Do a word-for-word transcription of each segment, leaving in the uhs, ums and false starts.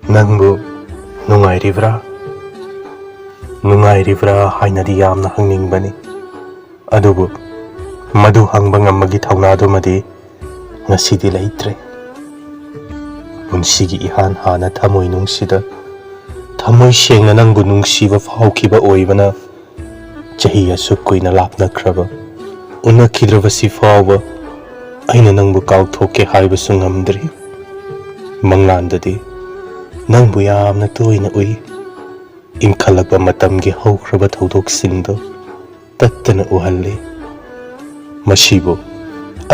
ꯅꯪꯕꯨ ꯅꯨꯡꯉꯥꯏꯔꯤꯕ꯭ꯔꯥ? ꯅꯨꯡꯉꯥꯏꯔꯤꯕ꯭ꯔꯥ ꯍꯥꯏꯅꯗꯤ ꯌꯥꯝꯅ ꯍꯪꯅꯤꯡꯕꯅꯤ, ꯑꯗꯨꯕꯨ ꯃꯗꯨ ꯍꯪꯕ ꯉꯝꯕꯒꯤ ꯊꯧꯅꯥꯗꯨꯃꯗꯤ ꯉꯁꯤꯗꯤ ꯂꯩꯇ꯭ꯔꯦ꯫ ꯄꯨꯟꯁꯤꯒꯤ ꯏꯍꯥꯟ ꯍꯥꯟꯅ ꯊꯃꯣꯏꯅꯨꯡꯁꯤꯗ ꯊꯃꯣꯏ ꯁꯦꯡꯅ ꯅꯪꯕꯨ ꯅꯨꯡꯁꯤꯕ ꯐꯥꯎꯈꯤꯕ ꯑꯣꯏꯕꯅ, ꯆꯍꯤ ꯑꯁꯨꯛ ꯀꯨꯏꯅ ꯂꯥꯞꯅꯈ꯭ꯔꯕ, ꯎꯅꯈꯤꯗ꯭ꯔꯕꯁꯤ ꯐꯥꯎꯕ ꯑꯩꯅ ꯅꯪꯕꯨ ꯀꯥꯎꯊꯣꯛꯀꯦ ꯍꯥꯏꯕꯁꯨ ꯉꯝꯗ꯭ꯔꯤ꯫ ꯃꯪꯂꯥꯟꯗꯗꯤ ꯅꯪꯕꯨ ꯌꯥꯝꯅ ꯇꯣꯏꯅ ꯎꯏ꯫ ꯏꯟꯈꯠꯂꯛꯄ ꯃꯇꯝꯒꯤ ꯍꯧꯈ꯭ꯔꯕ ꯊꯧꯗꯣꯛꯁꯤꯡꯗꯨ ꯇꯠꯇꯅ ꯎꯍꯜꯂꯤ꯫ ꯃꯁꯤꯕꯨ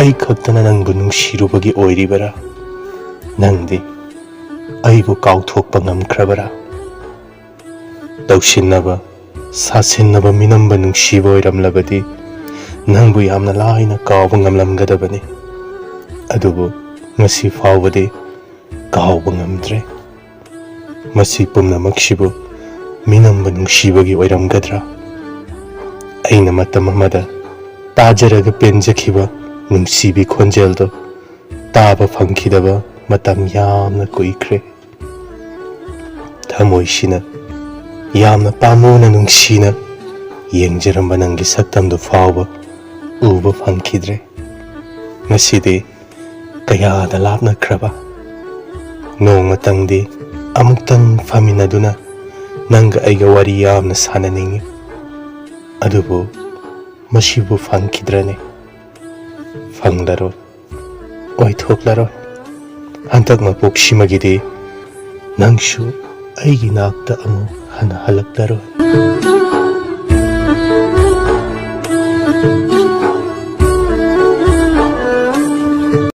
ꯑꯩ ꯈꯛꯇꯅ ꯅꯪꯕꯨ ꯅꯨꯡꯁꯤꯔꯨꯕꯒꯤ ꯑꯣꯏꯔꯤꯕꯔꯥ? ꯅꯪꯗꯤ ꯑꯩꯕꯨ ꯀꯥꯎꯊꯣꯛꯄ ꯉꯝꯈ꯭ꯔꯕꯔꯥ? ꯇꯧꯁꯤꯟꯅꯕ, ꯁꯥꯁꯤꯟꯅꯕ, ꯃꯤꯅꯝꯕ ꯅꯨꯡꯁꯤꯕ ꯑꯣꯏꯔꯝꯂꯕꯗꯤ ꯅꯪꯕꯨ ꯌꯥꯝꯅ ꯂꯥꯏꯅ ꯀꯥꯎꯕ ꯉꯝꯂꯝꯒꯗꯕꯅꯤ꯫ ꯑꯗꯨꯕꯨ ꯉꯁꯤ ꯐꯥꯎꯕꯗꯤ ꯀꯥꯎꯕ ꯉꯝꯗ꯭ꯔꯦ꯫ ꯃꯁꯤ ꯄꯨꯝꯅꯃꯛꯁꯤꯕꯨ ꯃꯤꯅꯝꯕ ꯅꯨꯡꯁꯤꯕꯒꯤ ꯑꯣꯏꯔꯝꯒꯗ꯭ꯔꯥ? ꯑꯩꯅ ꯃꯇꯝ ꯑꯃꯗ ꯇꯥꯖꯔꯒ ꯄꯦꯟꯖꯈꯤꯕ ꯅꯨꯡꯁꯤꯕꯤ ꯈꯣꯟꯖꯦꯜꯗꯣ ꯇꯥꯕ ꯐꯪꯈꯤꯗꯕ ꯃꯇꯝ ꯌꯥꯝꯅ ꯀꯨꯏꯈ꯭ꯔꯦ꯫ ꯊꯃꯣꯏꯁꯤꯅ ꯌꯥꯝꯅ ꯄꯥꯝꯃꯨꯅ ꯅꯨꯡꯁꯤꯅ ꯌꯦꯡꯖꯔꯝꯕ ꯅꯪꯒꯤ ꯁꯛꯇꯝꯗꯨ ꯐꯥꯎꯕ ꯎꯕ ꯐꯪꯈꯤꯗ꯭ꯔꯦ꯫ ꯉꯁꯤꯗꯤ ꯀꯌꯥꯗ ꯂꯥꯞꯅꯈ꯭ꯔꯕ꯫ ꯅꯣꯡꯃꯇꯪꯗꯤ ꯑꯃꯨꯛꯇꯪ ꯐꯝꯃꯤꯟꯅꯗꯨꯅ ꯅꯪꯒ ꯑꯩꯒ ꯋꯥꯔꯤ ꯌꯥꯝꯅ ꯁꯥꯟꯅꯅꯤꯡꯏ꯫ ꯑꯗꯨꯕꯨ ꯃꯁꯤꯕꯨ ꯐꯪꯈꯤꯗ꯭ꯔꯅꯤ? ꯐꯪꯂꯔꯣꯏ, ꯑꯣꯏꯊꯣꯛꯂꯔꯣꯏ꯫ ꯍꯟꯗꯛ ꯃꯄꯣꯛꯁꯤꯃꯒꯤꯗꯤ ꯅꯪꯁꯨ ꯑꯩꯒꯤ ꯅꯥꯛꯇ ꯑꯃꯨꯛ ꯍꯟꯅ ꯍꯜꯂꯛꯂꯔꯣꯏ꯫